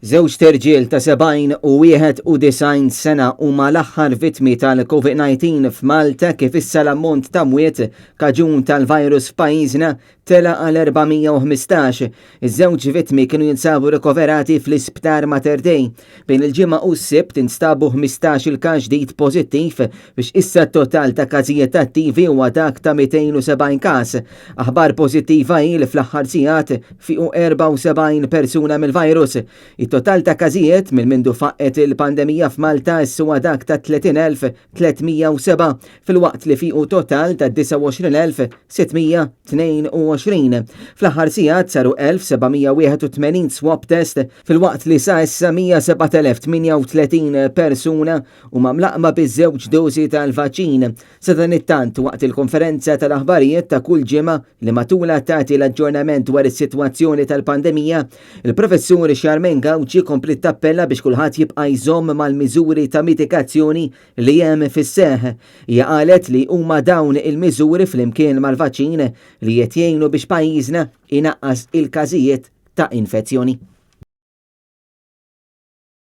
Żewġt irġiel ta' 70 u 91 sena huma l-aħħar vittmi tal-COVID-19 f'Malta kif issa l-ammont ta' mwiet kaġun tal-virus f'pajjiżna tela għal 415. Iż-żewġ vittmi kienu jinsabu rikoverati fl-Isptar Mater Dei. Bejn il-Ġimgħa u s-Sibt instabu 15 il-każ ġdid pożittiv biex issa t-total ta' każijiet attivi huwa dak ta' 270 każ. Aħbar pożittiva hi li fl-aħħar sigħat fiqu 74 persuna mill-virus. It-total ta' każijiet minn mindu faqqgħet il-pandemija f'Malta issa huwa dak ta' 30,307 filwaqt li fiqu total ta' 29,622. Fl-aħħar sigħat saru 1,781 swab test filwaqt li sa issa 107,038 persuna huma mlaqqma biż-żewġ dożi tal-vaċċin. Sadanittant, waqt il-konferenza tal-aħbarijiet ta' kull ġimgħa li matulha tagħti l-aġġornament dwar is-sitwazzjoni tal-pandemija, il-Professur Charmaine Gauci kompliet tappella biex kulħadd jibqa' jżomm mal-miżuri ta' mitigazzjoni li hemm fis-seħħ. Hija qalet li huma dawn il-miżuri flimkien mal-vaċċin li qed jgħinu biex pajjiżna jnaqqas il-każijiet ta' infezzjoni.